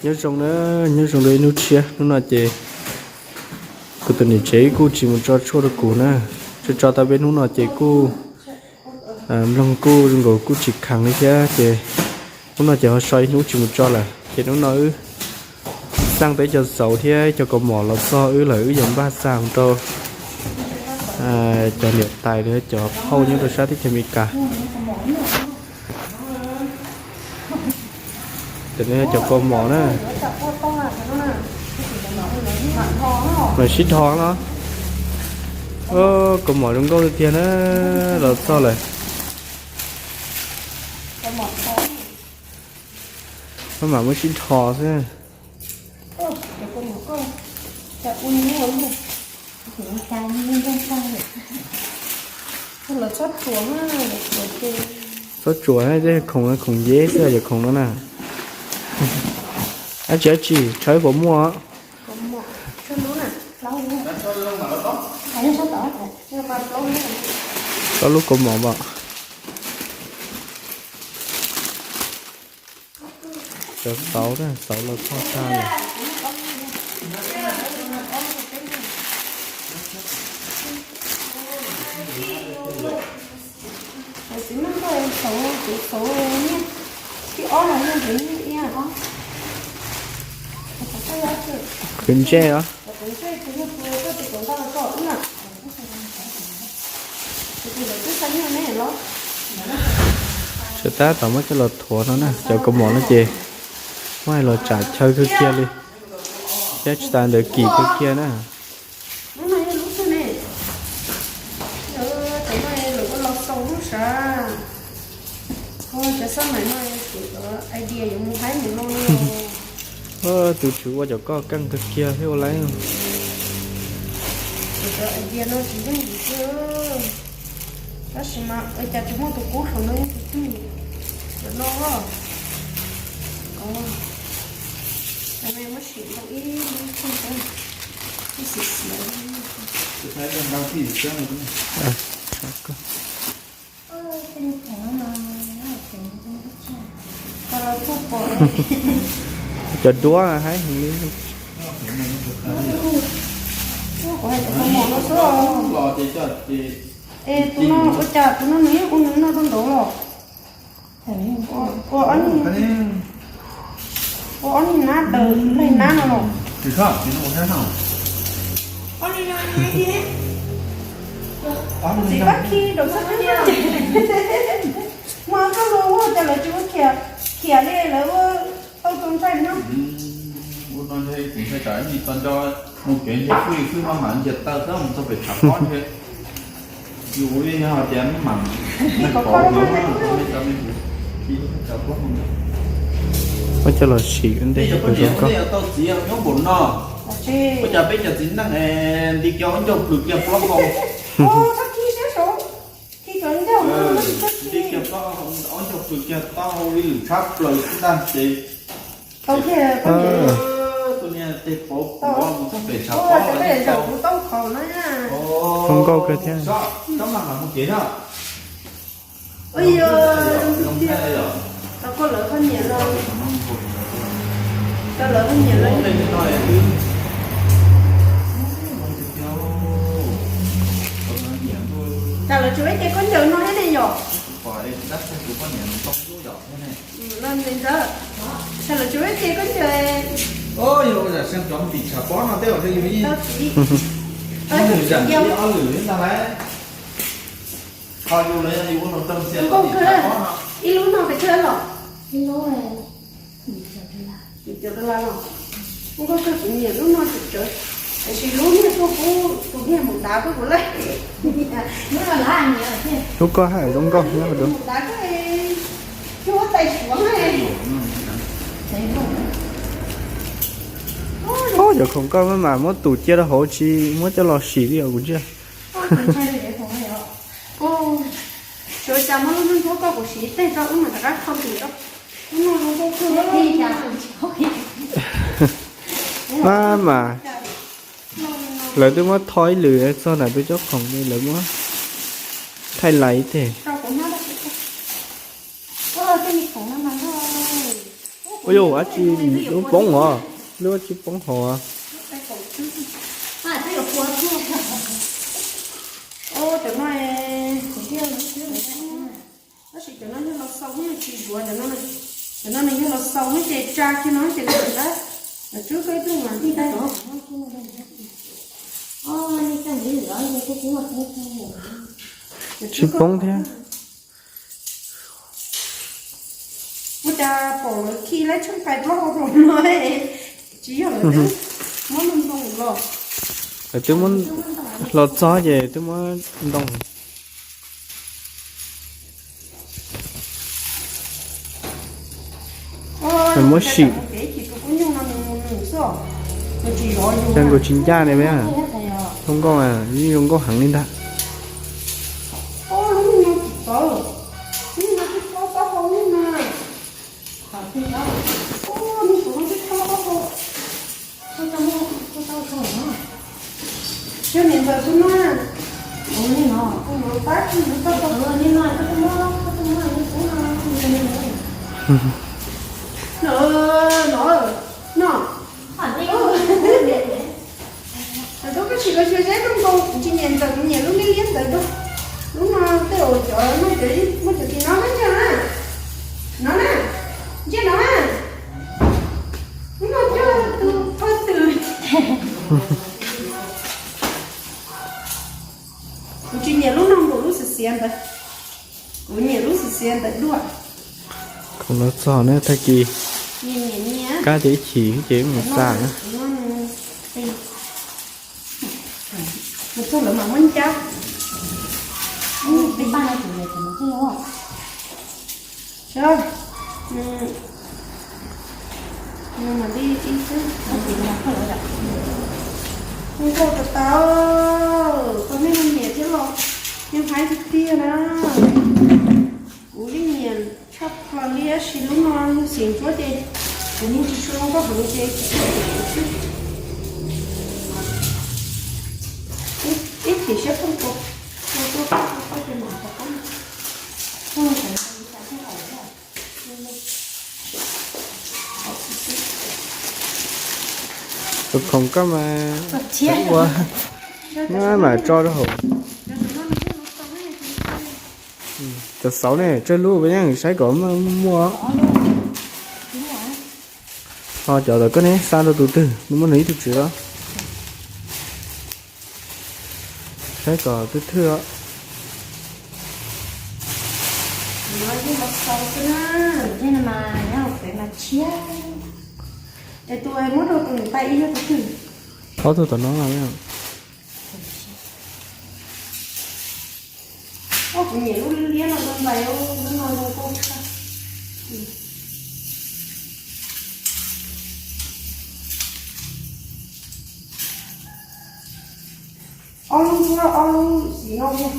Nyob zoo na, nyob zoo rau ib hnub tshiab. Hnub no ces kuv tus niam tsev kuj tsis mus tso tshuaj rau kuv na. Tso tso tau peb hnub no ces kuj mloog kuj zoo nkaus kuj tsis kheev li thiab ces hnub no ces ho so ib hnub tsis mus tso lawm ces hnub no wb xaj tau ib co xauv thiab ib co kaus mom los txog wb lawm, wb yuav npaj xa mus rau cov niam tais thiab cov phauj nyob rau sab teb chaws Amelikas. Cov no yog cov kaus mom na. Mam sib dhos no. Kaus mom zoo nkauj tiag tiag na. Los txog lawm. Maj mam muab sib dhos xwb. Txhob tsuas, tej khoom khoom yeb xwb, cov khoom no na. Dab tsi dab tsi, tshawb puas muaj? Plaub lub kaus mom npam. Cov xauv, xauv los txog tag lawm. Kwv ntsej os. Tsuas tab tom muab coj los thuav no na, cov kaus mom no ces muab los tsam chaw kawg kiag li, thiab tsis tas ntawd kim kawg kiag na. Tus tswv ua cov koj keej kawg kiag thiab ua laib. Tab sis mas ua cas tsis muaj tus kub hauv no, tus twg cov no. Muab sim ntau ib lub, ib xiav xiav. Cov duab haib heev li. Es tus no ua cas tus no nws yeej ua nws noj rau nraud los? Ua ob niag nab daws nplaig nab no los? Txiv pab khi rau txoj kev, muaj koj luag ua cas lawv tsis ua khiav, khiav li lawv ua tau tus ntxhais no. Ua no ntshe kuv ntshai tsam ib ntsis tso nco mus kev ntshe xwb xwb maj mam ntiag taw xwb mus txog pem tshav pob ntshe. Yus ua li yog hais tias maj mam, muab coj los sim ua ntej. Poj niam tau txiv nyob npaum no, ua cas peb cov txiv neej nti kiag ob ncaug plhws kiag plaub hau. Nti kiag plaub hau, ob ncaug plhws kiag taub hau ib lwm tshab plaws xwb ntag ces. Tus niag tej pauv pauv mus txog pem tshav pob los yeej tau. Zoo nkauj kawg thiab. Tsob maj mam mus kev na. Ua yog, zoo tiag. Tau koj lawv poj niam los, tau lawv poj niam los. Cas lawv tsis ua ib ce khaub ncaws no thiab ne yom? Los ntawd, cas lawv tsis ua ib ce khaub ncaws. Yog ua zam seej cov tim tshav pob no tej zaum yus ib, ob lwm ntag lauj. Qhov yus lawv yog yus ua nrog rau xiav los tim tshav pob no. Ib lub no pes tsawg los? Ib lub yim caum dollar los. Nkauj kawg, kuv nyiam lub no tsawv tsawv, tiam sis lub niag tuaj pub tus niag mus dav koj kuv lawm. Lub koj haj zoo nkauj nyob rau. Mus dav koj, ua tais suav na. Cov khoom koj maj mam muab tus cia rau hauv tsis muab coj los sim li os kuv ntsia. Tsuas cas muab lub ntsuab koj kuv siv tej tso wb mam rov qab kho ntim rau. Maj mam, lawv twb muab tho ib lwm txog nram peb tsob khoom li lawv muab thaij lais ib teg. Ua yog dab tsi lub poob os, lub dab tsi poob hauv. Cov no, tab sis cov no yog los xaus, tsis yuav cov no. Cov no nws yog los xaus ces tsa kiag no ces lawm ntag. Cov tswb koj ib tug mas li ntawd. Tsis poob thiab. Ua cas pom lawv khi lab tsheej qais plaub hau hauv no, tsis yog lawv twb muab ntoo los. Lawv twb muab hlo txog ces twb muab ntoo. Muab sim. Ces nkaus tsis ncaj li, zoo nkauj, zoo nkauj heev li ntag. Tub, koj sim los xyuas saib rooj nkoos, kuv tsis nyiam ntawm kuv nyiam lub liab liab ntawd rau. Lub no tej uas cov muaj cov, muaj cov tim no na, ntsia na, no na, ntsia no na. Lub no coj tus phaj twm. Kuv tsis nyiam lub no nkaus, lub xiav xiav ntawd. Kuv nyiam lub xiav xiav ntawd dua. Khoom no txog na, tag kis kab tias ib chim ces mus xa na. Mus txog lawv mam muab ncab. Zoo nkauj tas tas, koj nej nyiam thiab los yeej haib tiag tiag na. Kuv yeej nyiam tshaj plaws li, tab sis lub no xim ntsuab ces kuv mus tsis tshua zoo nkauj heev ces ib chim siab phooj ua. Tus khoom koj mas ua, nyob mam tso rau hauv. Cov xauv ne, tsawg lub puas yeej saib kom muaj. Ho cov tom koj ne, xa rau tus twg, muaj nws ib tug tswv los? Saib kom twb thwj os. Ob tug tom no. Kuv nyiam lub liab no rau ntais, lub no zoo nkauj tshaj. Ob lub ncuab ob lub xim no tiag.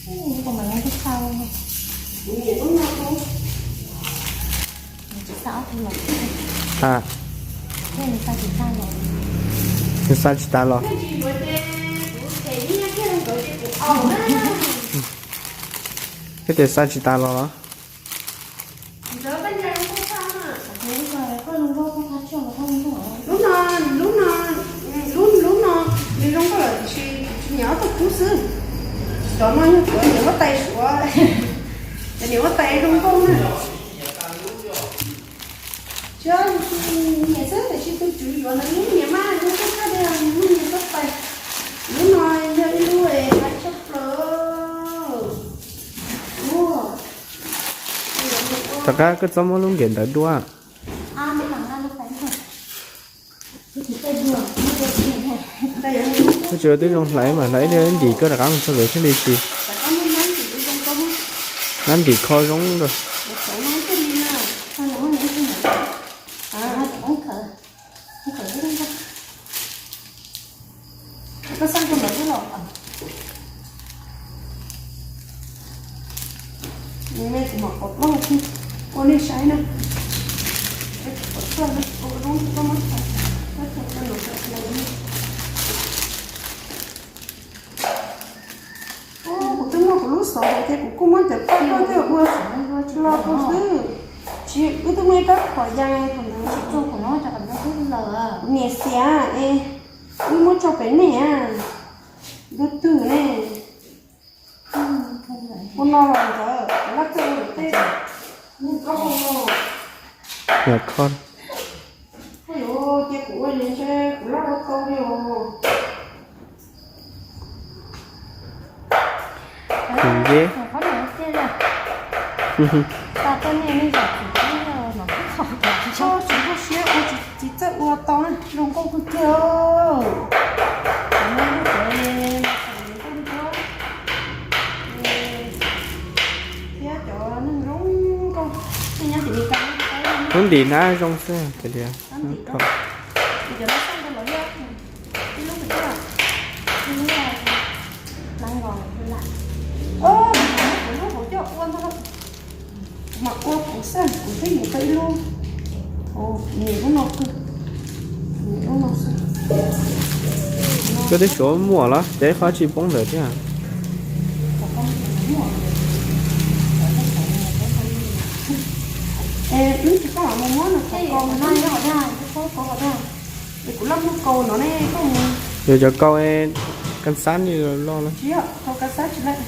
Kuv nyiam lub no rau. Nws xa tsis tas los. Koj tias xa tsis tas los los? Lub no, lub no, lub, lub no nws zoo nkauj lawm tiam sis tsis nyiam ob tug kub xwb. Cov no yog cov niam huab tais suav, cov niam huab tais zoo nkauj na. Tsis nyiam xwb tiam sis tus tswv yuav ntawd nws nyiam mas, nws kuj tshaj li nws nyiam huab tais. Lub no yog ib lub haib tshaj plaws. Tom qab koj txhob muab lub nkem ntawd dua. Koj tsis ua twb zoo hlais mas hlais ib ntim koj rov qab mus txog lawv thiaj li siv. Nab ntim kho zoo rau. Ua nej saib na. Kuv twb muaj kuv lub xov hauv ces kuv kuj muab cov paj tuaj thiaj ua los rau xwb. Tsis, wb twb muaj ib rab phom ya thaum ntawd tsis txog, kuv niam xiam es wb muab tso pem nej, ntu twg ne, ua no los ntawd laj txawj ua tej. Ua kho, cia kuv ua li ntshe kuv laj rau tau li os. Nce. Tsis txawj ua tau na, zoo nkauj kawg kiag. Thiab cov neeg zoo nkauj, hnub ntim hnab zoo xwb tias. Ib lub kuv coj, ib lub, lub hauv coj ua ntag. Kuv mam ua kuv xwb, kuv twb yuav tau ib lub. Nim lub no, nim lub no xwb. Koj twb suav muaj los ces qhov tsis poob ntawd thiab. Es wb tsis koj mam mus muab nws qhov kaus no, es kuv laj muab kaus no ne, koj mus. Yog cov kaus kas xab li loj los? Tsis yog, kaus kas xab tsis laj.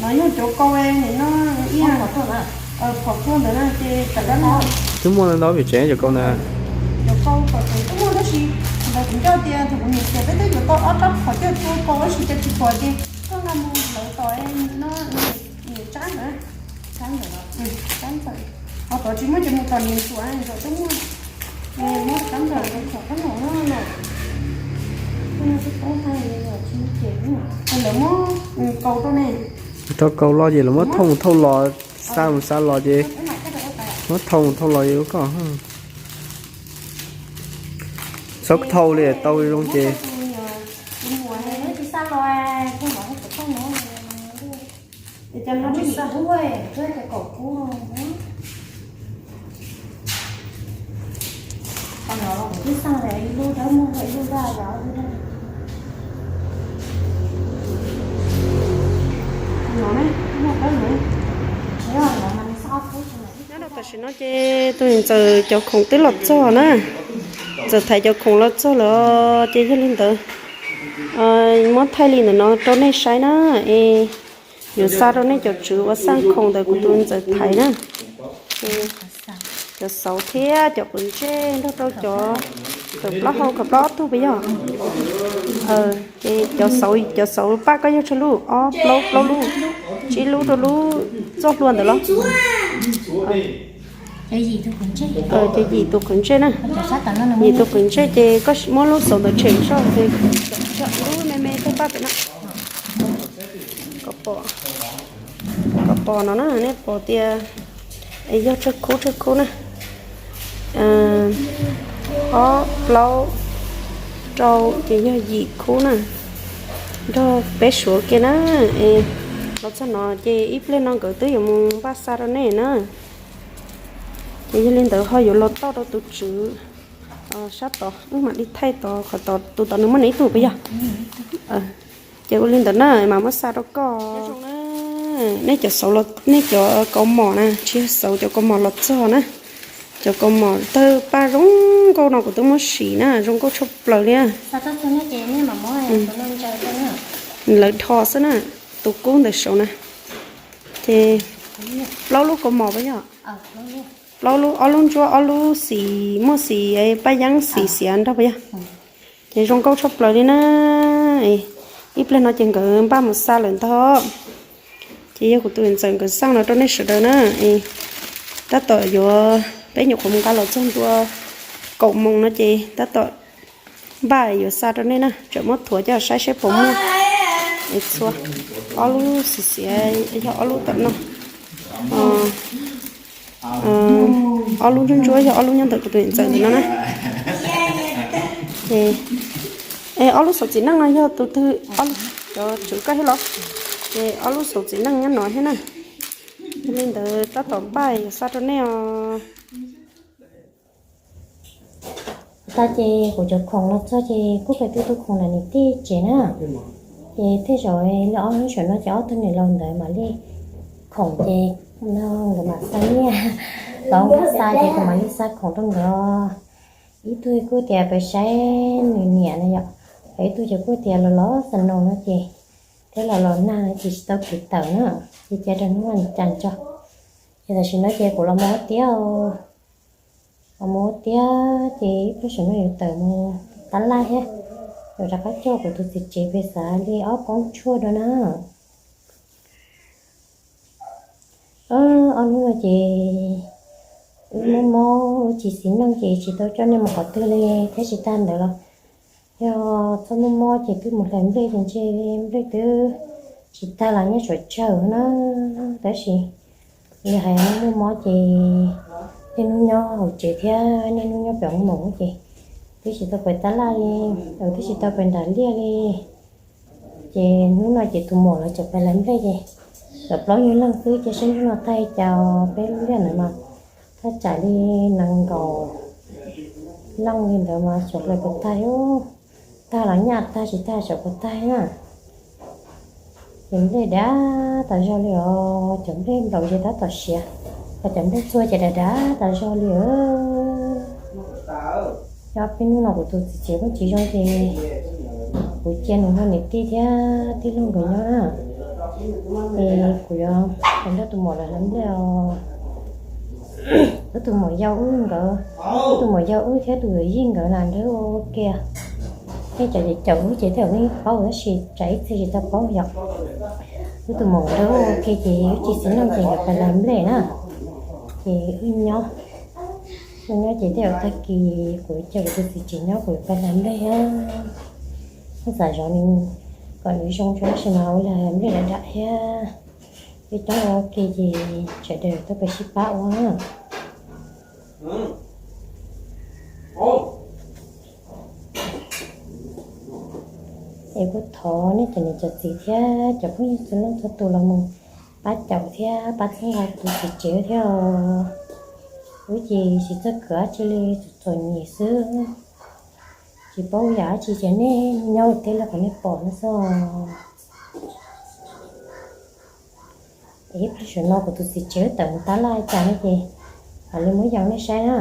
No yog cov kaus nim no ib phom tuaj ntawd na ces tam dab no. Twb muaj ntau vim tsev cov kaus ntawd. Cov kaus kom tsev twb muaj tab sis ntawd kuv nco tias thaum kuv niam xiam peb twb yuav tau ob rab phom coj tua kaus tab sis cas tsis pom ces koj nqa mus hlawv tom no niam tsab ntawd. Tsab ntawd, tsab ntawd. Ho tod tsis muaj ces mus tom niam ntxuam, ntxuam twb muaj. Muab tsab ntawd, tsab ntawd no. Lawv muab kaus rau ne. Tau kaus los ces lawv muab thauj mus thauj los, xa mus xa los ces muab thauj mus thauj los ces ua koj. Txhob thauj li tau zoo ces. Nyob rau tam sim no ces tus niam ntxawm cov khoom twb los txog na. Ntxawm thaiv cov khoom los txog lawm ces yog li ntawd muab thaij li ntawm no rau nej saib na. Es yuav xa rau nej cov tswv uas xaj khoom ntawm kuv tus ntxawm thaiv na. Cov xauv thiab cov qwv ntsej nrog rau cov khaws plaub hau khaws plaub ob tug puas yog? Ces cov xauv, cov xauv paj koj yog tsawg lub? Ob, plaub, plaub lub, tsib lub rau lub txoj hlua ntawd los? Ces yim tus qwv ntsej na. Yim tus qwv ntsej ces koj muab lub xauv ntawd tshem soj ces lub me me tawg paj pem no. Kom pom no na, nej pom tias es yog tsawg khub tsawg khub na. Ob, plaub, rau ces yog yim khub na. Nrog peb suav kiag na. Es los txog no ces ib pliag no nkawd twb yuav mus npaj xa rau nej na. Ces yog li ntawd ho yuav los toj rau tus tswv sab tod, wb mam li thaij tod, qhov tod tus tod nws muaj nws ib tug puas yog? Ces ua li ntawd na, mas muab xa rau koj. Nej cov xauv, nej cov kaus mom na, tsis yog xauv, cov kaus mom los txog na. Cov kaus mom tawg paj zoo nkauj no kuv twb muab sim na, zoo nkauj tshaj plaws li. Lawv dhos xwb na, tus kub ntawm saud na. Ces plaub lub kaus mom puas yog? Plaub lub, ob lub ntsuab, ob lub xim, muaj xim paj yeeb xim xiav nrog puas yog? Ces zoo nkauj tshaj plaws li na. Ib pliag no ces nkawd npaj mus xa lawm ntag. Ces yog kuv tus ntxawm nkawd xaj no rau nej sawv daws na. Tab tom yuav, peb nyuam qhuav mus nqa los txog ntua kaum moos no ces tab tom npaj yuav xa rau nej na, tseem muab thuav coj saib seb puas muaj. Txhua, ob lub xim xiav yog ob lub tom no. Ob lub ntsuab ntsuab yog ob lub nyob ntawm kuv tus niam ntxawm ntawm no na. Ces ob lub xauv txiv neej no yog tus twg? Cov tswv koj thiab los? Ces ob lub xauv txiv neej nyob no thiab na. Yog li ntawd tab tom npaj yuav xa rau nej os. Tag ces kuv cov khoom los txog ces kuj pais tu tu khoom ntawm niam tij tsev na. Ces tej zaum li ob hnub saum no ces ob tug niam laus ntawd mam li khoom ces no nkawd mam xa nyiaj. Tau xa ces kuv mam li xa khoom rau nkawd. Ib tug kuj tias pes saib nws niam na yom, ib tug ces kuj tias los los xa no no ces thiab los los nag ces tsis tau kev tawm na, ces cia rau hnub vas cas tso. Ces tam sim no ces kuv los mus ua tiab, los mus ua tiab ces ib pliag saum no yuav tawm mus tab laj thiab, yuav rov qab coj kuv tus txiv tsev pem xav li ob poob tshuaj dua na. Ob hnub no ces wb mob mob wb tsis xis neej ces tsis tau coj nej mus qhov twg li thiab, tsis tag ntawd los yog txhob mob mob ces twb mus hlais nplej ces ntshe nplej twb tsis tag los nyob tsam tsawg na. Tab sis li hais mob mob ces niaj hnub nyob hauv tsev thiab niaj hnub nyob pem ub ces twb tsis tau pem tab laj li, twb tsis tau pem nram liaj li. Ces hnub no ces tus muam lawv tseem pem hlais nplej ces tau plaub nyuag leej xwb, cia saib hnub no tag li cas peb lub liaj ntawd mas thaj tsam li nees nkaum leej li ntawd mas xyov hlais puas tag, tag los nyaj tag, tsis tag xyov puas tag na. Ces nplej dav tas zog li os, cov nplej nplaum ces tab tom siav, ho cov nplej txhua ces dav dav tas zog li os. Nyob peb hnub no kuv tus txiv tsev pheej tsis zoo ces kuv cia nws nrog niam tij thiab tij laug nkawd nyob na. Ces kuv yuav nrog tus muam lawv hlais nplej os. Wb tus muam yau wb nkawd, wb tus muam yau wb thiab tus yawm yij nkawd na nrog ua ke. Tej cov ces caum wb ces tej zaum nej paub tab sis tsam ib txhia tsis tau paub yom. Wb tus muam nrog ua ke ces wb tsis xis neej ces nkawd pem hlais nplej na. Ces wb nyob, wb nyob ces tej zaum tag kis kuv cia kuv tus txiv tsev nyob kuv yuav pem hlais nplej thiab. Wb xav zov nws kom nws zoo tso tab sis mas ua li hlais nplej dav dav thiab. Peb coob ua ke ces sawv daws tuaj pem sib pab ua. Es kuj thov nej cov niam cov txiv thiab cov phooj ywg txhua leej txhua tus los mus pab caum thiab pab txhawb nqa kuv tus txiv tsev thiab os. Wb ces tsis txawj khwv dab tsi li, txom txom nyem xwb. Tsis paub yam dab tsi ces nej nyob ua teb los kom nej pom no xwb. Es ib pliag saum no kuv tus txiv tsev wb tawm mus tab laj cas no ces mam li muab yees nej saib na.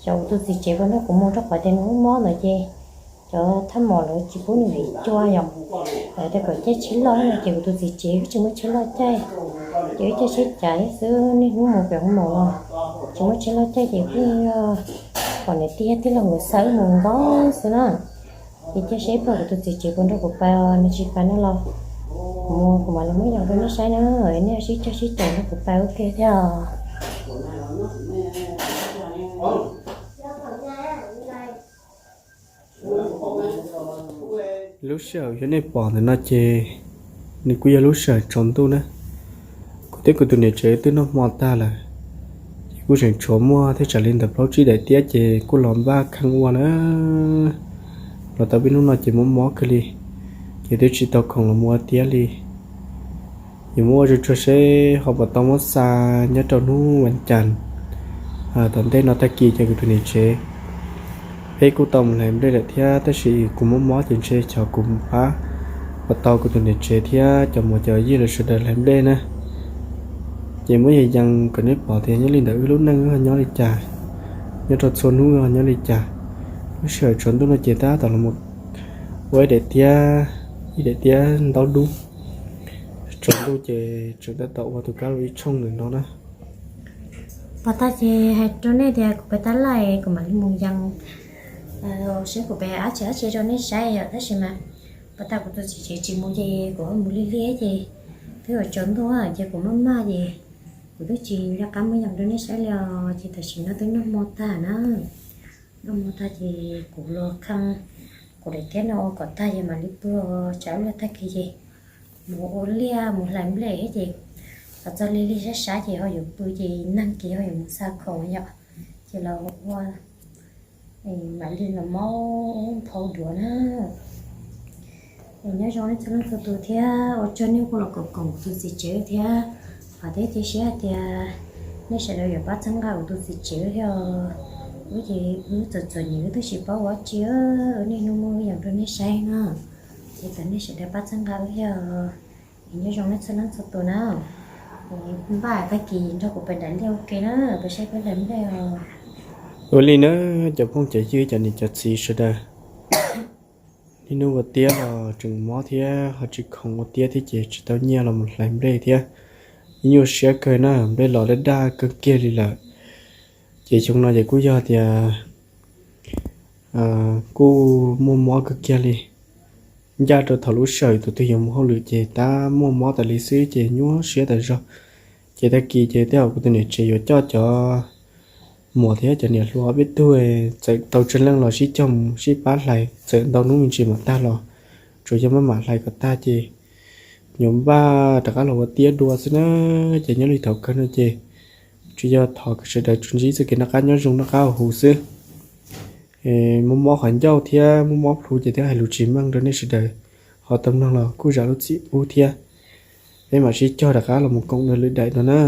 Xyov kuv tus txiv tsev puas nrog kuv mus rau qhov tias nws mob mob ntawd ces cov thaj mom lawv tsis pub nws vim cua yom. Lawv tias kom caij tsheb loj no ces kuv tus txiv tsev wb tsis muaj tsheb loj caij, ces wb caij tsheb cav xwb, niaj hnub mus pem mus los tsis muaj tsheb loj caij ces pheej yog kom niam tij thiab tij laug nkawd xa wb mus ntau xwb na. Ces cia seb ib pliag kuv tus txiv tsev puas nrog kuv pais os, nws tsis pais no los kuv mus kuv mam li muab yees rau nej saib na. Nej sib cog sib caum nrog kuv pais ua ke thiab. Lub sij hawm yog nej pom ntawm no ces nws kuj yog lub sij hawm tsaus ntuj na. Kuv thiab kuv tus niam tsev twb noj hmo tag lawm, ces kuj tseem tshuav muaj thiab tsam li ntawm plaub tsib daim tiab ces kuj los npaj kheej ua na. Los tau peb hnub no ces mob mob kawg li, ces twb tsis tau khoom los mus ua tiab li. Yuav muab ua tsuag tsuag seb ho puas tau muab xa nyob rau hnub vas cas tom ntej no tag kis ces kuv tus niam tsev, peb kuj tau mus hlais nplej lawm thiab tab sis kuv mob mob ces ntshe xyov kuv pab puas tau kuv tus niam tsev thiab cov muam cov yij lawv sawv daws hlais nplej na. Ces muab yees yees kom nej pom tias nyob li ntawm wb lub neej wb ho nyob li cas, nyob rau txhua hnub wb ho nyob li cas. Lub sij hawm tsaus ntuj no ces tab tom los ua ib daim tiab, ib daim tiab ntaub dub. Tsaus ntuj ces tseem tab tom ua tus kab laug ib tshooj ntawm no na. Pom tag ces hais rau nej tias kuv pais tab laj kuv mam li mus yees seb kuv pais dab tsi dab tsi rau nej saib yom, tab sis mas pom tag kuv tus txiv tsev tsis mus ces kuv ho mus lig lig ces twb yuav tsaus ntuj ces kuv maj maj ces kuv twb tsis nco qab muab yees rau nej saib li os. Ces tam sim no twb noj hmo tag na, noj hmo tag ces kuv los kheej kuv daim tiab no ua kom tag ces mam li pw, tsam ib pliag tag kis ces mus ua liaj mus hlais nplej thiab ces los txog lig lig sab sab ces ho yuav pw ces nag kis ho yuav mus xa khoom yom. Ces los ua mam li los mob phau duav na. Nyob zoo nej txhua leej txhua tus thiab ua tsaug nej kuj los koom koom kuv tus txiv tsev thiab. Vam thiab cia siab hais tias nej sawv daws yuav pab txhawb nqa kuv tus txiv tsev thiab. Wb ces wb txom txom nyem wb twb tsis paub ua dab tsi, wb niaj hnub muab yees rau nej saib no. Ces thov nej sawv daws pab txhawb nqa wb thiab. Es nyob zoo nej txhua leej txhua tus na. Npaj tag kis nrog kuv pem nram liaj ua ke na, peb saib peb hlais nplej os. Ua li na, cov phooj cov ywg cov niam cov txiv sawv daws, niaj hnub ua tiab los tseem mob thiab ho tsis khoom ua tiab thiab ces tsis tau nyiaj los mus hlais nplej thiab. Ib nyuaj siab kawg na, nplej los daj daj kawg kiag li lawm. Ces xyoo no ces kuj yog tias kuj muaj mob kawg kiag li. Ncaj rau thaum lub sij hawm tus twg yuav mus hauj lwm ces tab muaj mob tas li xwb ces nyuaj siab tas zog. Ces tag kis ces tej zaum kuv tus niam tsev yuav coj cov muam thiab cov niam hluas peb tug txawm tau tsawg leej los sib cog mus sib pab hlais, txawm ntau hnub me ntsis mam tag los tsuas yog maj mam hlais kom tag ces yuav npaj rov qab los ua tiab dua xwb na. Ces nyob li thaum kawg no ces tsuas yog thov kom sawv daws tsuas ntsib txoj kev noj qab nyob zoo noj qab haus huv xwb. Muaj mob qhov ncauj thiab muaj mob plhu ces thiaj hais lus tsis meej rau nej sawv daws ho tau mloog los kuj zam lub txim pub thiab. Peb mam sib cog rov qab los mus koom dua lwm daim no na.